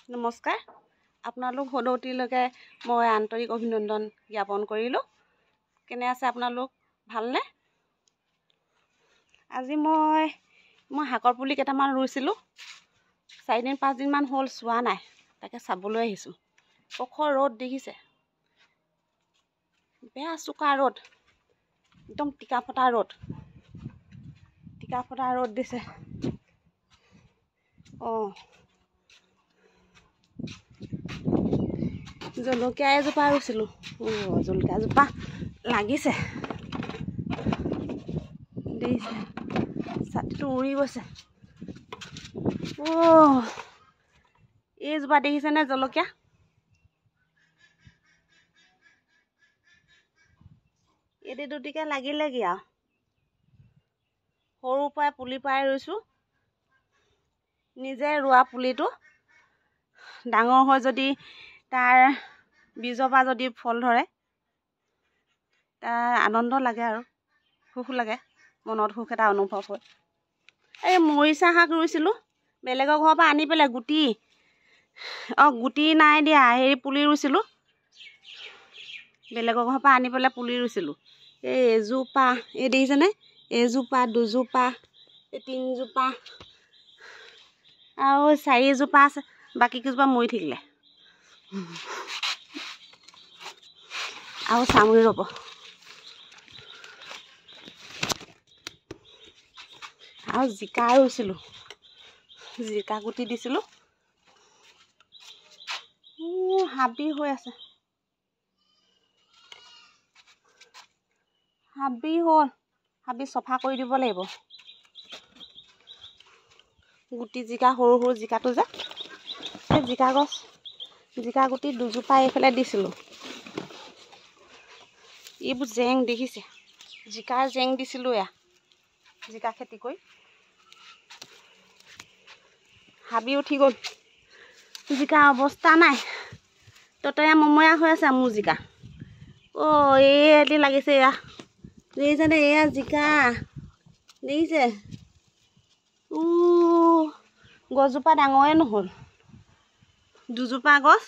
নমস্কাৰ, আপোনালোক সদৌতিলৈকে মই আন্তৰিক অভিনন্দন জ্ঞাপন কৰিলোঁ। কেনে আছে আপোনালোক, ভালনে? আজি মই মই শাকৰ পুলি কেইটামান ৰুইছিলোঁ, 4 দিন 5 দিনমান হ'ল চোৱা নাই, তাকে চাবলৈ আহিছোঁ। প্ৰখৰ ৰ'দ দেখিছে, বেয়া চোকা ৰ'দ, একদম টিকা ফটা ৰ'দ, টিকা ফটা ৰ'দ দিছে। অঁ, জলকীয়া এজোপা ৰুইছিলোঁ। অঁ, জলকীয়া এজোপা লাগিছে, দেখিছে, ছাতিটো উৰি গৈছে। অ' এইজোপা দেখিছেনে জলকীয়া? এটি দুটিকে লাগিলেগৈ আৰু, সৰুৰ পৰাই পুলি পৰাই ৰুইছোঁ। নিজে ৰোৱা পুলিটো ডাঙৰ হৈ যদি তাৰ বীজৰ পৰা যদি ফল ধৰে, তাৰ আনন্দ লাগে আৰু সুখ লাগে, মনত সুখ এটা অনুভৱ হয়। এই মৰিচা শাক ৰুইছিলোঁ, বেলেগৰ ঘৰৰ পৰা আনি পেলাই গুটি, অঁ, গুটি নাই দিয়া, হেৰি পুলি ৰুইছিলোঁ, বেলেগৰ ঘৰৰ পৰা আনি পেলাই পুলি ৰুইছিলোঁ। এই এজোপা, এই দেখিছেনে, এজোপা, দুজোপা, এই তিনিজোপা আৰু চাৰিজোপা আছে, বাকী কেইজোপা মৰি থাকিলে। আৰু চামৰি ৰ'ব। আৰু জিকা ৰুইছিলোঁ, জিকা গুটি দিছিলোঁ। হাবি হৈ আছে, হাবি হ'ল, হাবি চফা কৰি দিব লাগিব। গুটি জিকা, সৰু সৰু জিকাটো যে, সেই জিকা গছ, জিকা গুটি দুজোপা এইফালে দিছিলোঁ। এইবোৰ জেং দেখিছে, জিকাৰ জেং দিছিলোঁ। এয়া জিকা খেতি কৰি হাবি উঠি গ'ল, জিকা অৱস্থা নাই, ততয়া মময়া হৈ আছে মোৰ জিকা। অ' এই এটি লাগিছে, এয়া দেখিছেনে? এয়া জিকা দেখিছে? উ গছজোপা ডাঙৰে নহ'ল। দুজোপা গছ,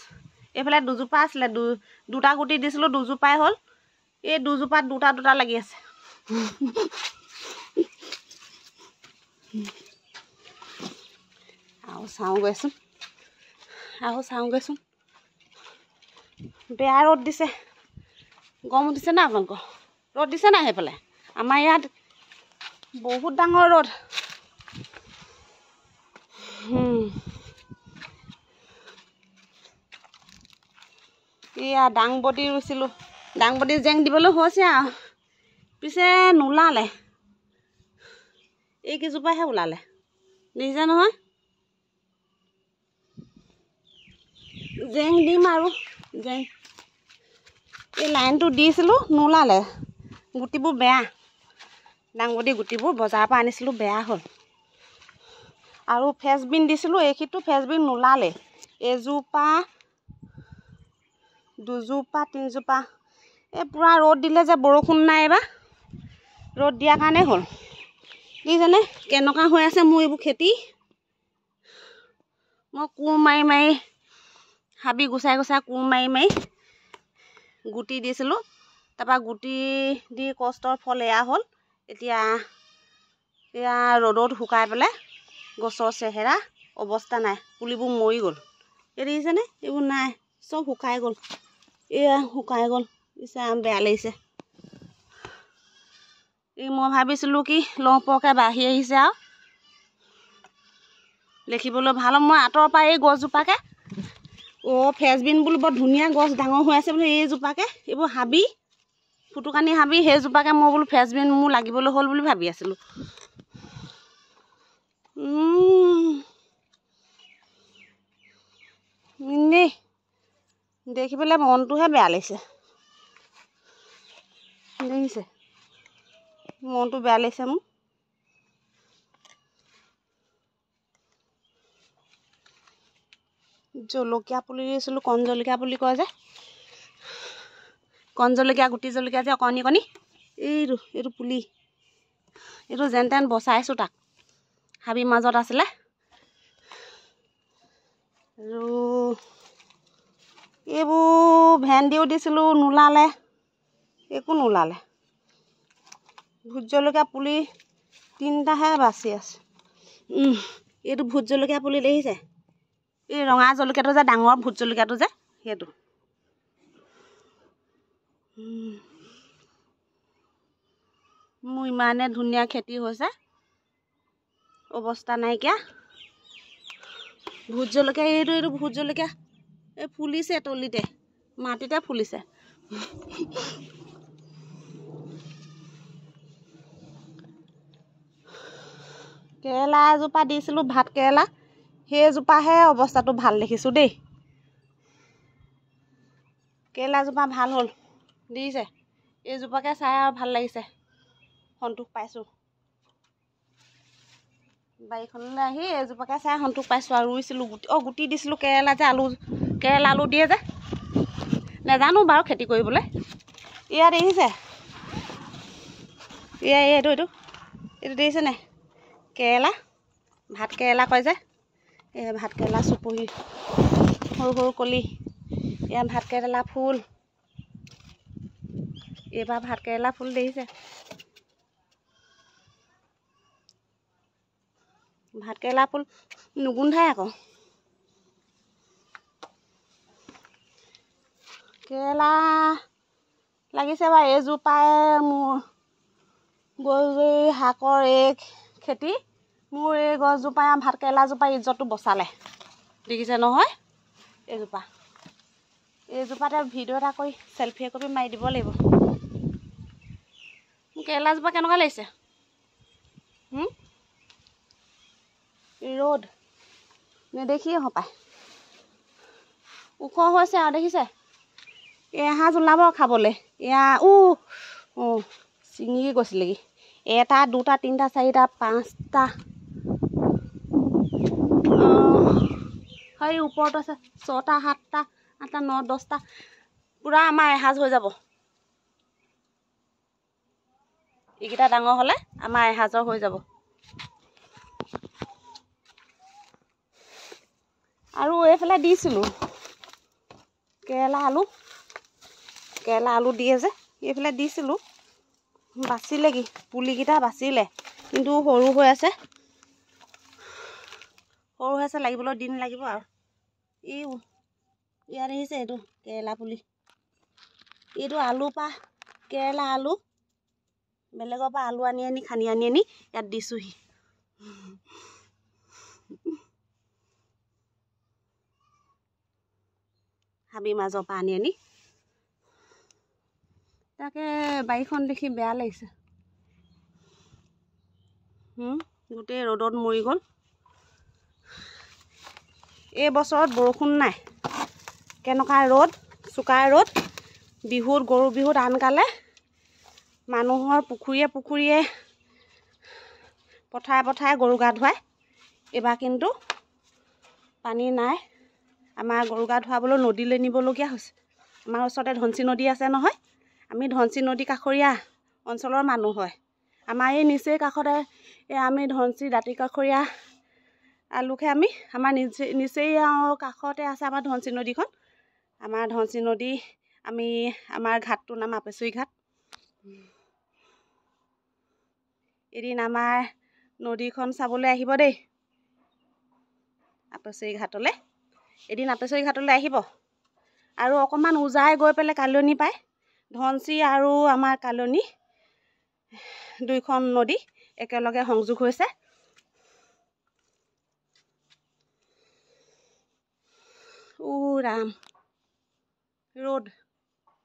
এইফালে দুজোপা আছিলে, দুটা গুটি দিছিলোঁ, দুজোপাই হ'ল। এই দুজোপাত দুটা দুটা লাগি আছে। আৰু চাওঁগৈচোন, আৰু চাওঁগৈচোন। বেয়া ৰ'দ দিছে, গৰম উঠিছে নাই আপোনালোকৰ? ৰ'দ দিছে নাই সেইফালে? আমাৰ ইয়াত বহুত ডাঙৰ ৰ'দ। এয়া দাংবডি ৰুইছিলোঁ, দাংবডি জেং দিবলৈ হৈছে আৰু, পিছে নোলালে, এইকেইজোপাহে ওলালে, দেখিছে নহয়? জেং দিম আৰু জেং। এই লাইনটো দিছিলোঁ, নোলালে, গুটিবোৰ বেয়া। দাংবডি গুটিবোৰ বজাৰৰ পৰা আনিছিলোঁ, বেয়া হ'ল। আৰু ফ্ৰেঞ্চবিন দিছিলোঁ, এইখিনিতো ফ্ৰেঞ্চবিন নোলালে। এজোপা, দুজোপা, তিনিজোপা। এই পূৰা ৰ'দ দিলে যে, বৰষুণ নাই এইবাৰ, ৰ'দ দিয়াৰ কাৰণে হ'ল। দেখিছেনে কেনেকুৱা হৈ আছে মোৰ এইবোৰ খেতি? মই কোৰ মাৰি মাৰি, হাবি গুচাই গুচাই, কোৰ মাৰি মাৰি গুটি দিছিলোঁ। তাৰপৰা গুটি দি কষ্টৰ ফল এয়া হ'ল। এতিয়া এয়া ৰ'দত শুকাই পেলাই গছৰ চেহেৰা অৱস্থা নাই, পুলিবোৰ মৰি গ'ল। এই দেখিছেনে? এইবোৰ নাই, চব শুকাই গ'ল, এয়া শুকাই গ'ল। ইছ, বেয়া লাগিছে। এই মই ভাবিছিলোঁ কি লহপহকৈ বাঢ়ি আহিছে আৰু দেখিবলৈ ভাল। মই আঁতৰৰ পৰা এই গছজোপাকে, অ' ফ্ৰেঞ্চবিন বোলো বৰ ধুনীয়া গছ ডাঙৰ হৈ আছে বোলো, এইজোপাকে, এইবোৰ হাবি, ফুটুকানি হাবি, সেইজোপাকে মই বোলো ফ্ৰেঞ্চবিন মোৰ লাগিবলৈ হ'ল বুলি ভাবি আছিলোঁ। এনেই দেখি পেলাই মনটোহে বেয়া লাগিছে, দেখিছে? মনটো বেয়া লাগিছে মোৰ। জলকীয়া পুলি ৰুইছিলোঁ, কণ জলকীয়া বুলি কয় যে, কণ জলকীয়া, গুটি জলকীয়া যে অকণি অকণি, এইটো পুলি, এইটো যেন তেন বচাইছোঁ তাক, হাবিৰ মাজত আছিলে। আৰু এইবোৰ ভেন্দিও দিছিলোঁ, নোলালে, একো নোলালে। ভোট জলকীয়া পুলি 3টাহে বাচি আছে। এইটো ভোট জলকীয়া পুলি দেখিছে, এই ৰঙা জলকীয়াটো যে, ডাঙৰ ভোট জলকীয়াটো যে, সেইটো। মোৰ ইমানে ধুনীয়া খেতি হৈছে, অৱস্থা নাইকিয়া। ভোট জলকীয়া এইটো ভোট জলকীয়া এই ফুলিছে, তলিতে মাটিতে ফুলিছে। কেৰেলা এজোপা দিছিলোঁ, ভাত কেৰেলা, সেইজোপাহে অৱস্থাটো ভাল দেখিছোঁ দেই। কেৰেলাজোপা ভাল হ'ল, দিছে। এইজোপাকে চাই আৰু ভাল লাগিছে, সন্তোষ পাইছোঁ। বাৰীখনলৈ আহি এইজোপাকে চাই সন্তোষ পাইছোঁ। আৰু ৰুইছিলোঁ গুটি, গুটি দিছিলোঁ কেৰেলা যে, আলু কেৰেলা আলু দিয়ে যে, নাজানো বাৰু খেতি কৰিবলৈ। ইয়াত দেখিছে, এয়া এইটো এইটো এইটো দেখিছেনে কেৰেলা, ভাত কেৰেলা কয় যে, এই ভাত কেৰেলা চুপহি, সৰু সৰু কলি। এয়া ভাত কেৰেলা ফুল, এইবাৰ ভাত কেৰেলা ফুল দেখিছে। ভাত কেৰেলা ফুল নুগোন্ধাই আকৌ। কেৰেলা লাগিছে বাৰু এইজোপাই মোৰ গৈ শাকৰ এই খেতি, মোৰ এই গছজোপাই ভাত কেৰেলাজোপাই ইজ্জতটো বচালে। দেখিছে নহয় এইজোপা, এইজোপাতে ভিডিঅ' এটা কৰি চেলফি একপি মাৰি দিব লাগিব। মোৰ কেৰেলাজোপা কেনেকুৱা লাগিছে? ৰ'দ নেদেখিয়ে হপায়, ওখ হৈছে আৰু দেখিছে। এসাঁজ ওলাব খাবলৈ। এয়া ছিঙি গৈছিলেগি। 1, 2, 3, 4, 5টা, সেই ওপৰত আছে 6টা, 7টা, 8টা, 9, 10টা, পূৰা আমাৰ এসাঁজ হৈ যাব। এইকেইটা ডাঙৰ হ'লে আমাৰ এসাঁজৰ হৈ যাব। আৰু এইফালে দিছিলোঁ কেৰেলা আলু, কেৰেলা আলু দিয়ে যে, এইফালে দিছিলোঁ, বাচিলেগি পুলিকেইটা বাচিলে, কিন্তু সৰু হৈ আছে, সৰু হৈ আছে, লাগিবলৈ দিন লাগিব আৰু। এই ইয়াত আহিছে এইটো কেৰেলা পুলি, এইটো আলু পৰা কেৰেলা আলু, বেলেগৰ পৰা আলু আনি আনি খান্দি আনি আনি ইয়াত দিছোঁহি। হাবি মাজৰ পৰা আনি আনি। তাকে বাৰীখন দেখি বেয়া লাগিছে। গোটেই ৰ'দত মৰি গ'ল। এই বছৰত বৰষুণ নাই, কেনেকুৱা ৰ'দ, চোকা ৰ'দ। বিহুত, গৰু বিহুত আনকালে মানুহৰ পুখুৰীয়ে পুখুৰীয়ে, পথাৰে পথাৰে গৰু গা ধুৱায়। এইবাৰ কিন্তু পানী নাই, আমাৰ গৰু গা ধুৱাবলৈ নদীলৈ নিবলগীয়া হৈছে। আমাৰ ওচৰতে ধনশিৰি নদী আছে নহয়, আমি ধনশিৰি নদী কাষৰীয়া অঞ্চলৰ মানুহ হয়। আমাৰ এই নিচেই কাষতে এই আমি ধনশিৰি দাঁতি কাষৰীয়া লোকহে আমি, আমাৰ নিচেই কাষতে আছে আমাৰ ধনশিৰি নদীখন। আমাৰ ধনশিৰি নদী, আমি আমাৰ ঘাটটোৰ নাম আপেচুৰি ঘাট। এদিন আমাৰ নদীখন চাবলৈ আহিব দেই, আপেচুৰি ঘাটলৈ। এদিন আপেচুৰি ঘাটলৈ আহিব। আৰু অকণমান উজাই গৈ পেলাই কালনী পায়, ধনশিৰি আৰু আমাৰ কালনী দুইখন নদী একেলগে সংযোগ হৈছে। ৰাম, ৰ'দ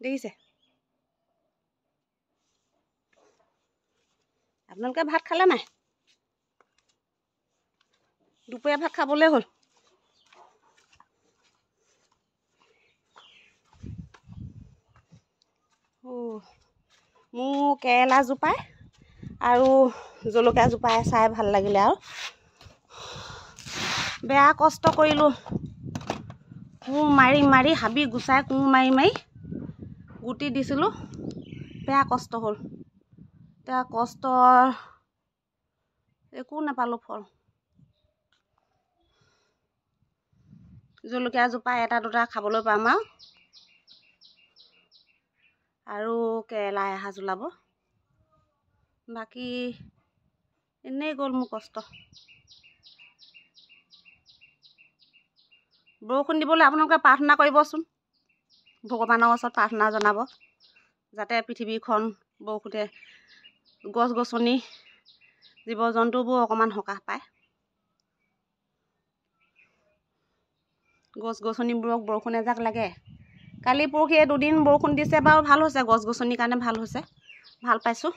দেখিছে। আপোনালোকে ভাত খালে নাই? দুপৰীয়া ভাত খাবলৈ হ'ল। মোৰ কেৰেলা জোপাই আৰু জলকীয়া জোপাই চাই ভাল লাগিলে। আৰু বেয়া কষ্ট কৰিলোঁ, কোৰ মাৰি মাৰি হাবি গুচাই কোৰ মাৰি মাৰি গুটি দিছিলোঁ, বেয়া কষ্ট হ'ল। এতিয়া কষ্টৰ একো নাপালোঁ ফল। জলকীয়া জোপা এটা দুটা খাবলৈ পাম আৰু। আৰু কেৰেলা এসাঁজ ওলাব। বাকী এনেই গ'ল মোৰ কষ্ট। বৰষুণ দিবলৈ আপোনালোকে প্ৰাৰ্থনা কৰিবচোন, ভগৱানৰ ওচৰত প্ৰাৰ্থনা জনাব, যাতে পৃথিৱীখন বৰষুণে গছ গছনি জীৱ জন্তুবোৰ অকণমান সকাহ পায়। গছ গছনিবোৰক বৰষুণ এজাক লাগে। কালি পৰহি দুদিন বৰষুণ দিছে বাৰু, ভাল হৈছে, গছ গছনিৰ কাৰণে ভাল হৈছে, ভাল পাইছোঁ।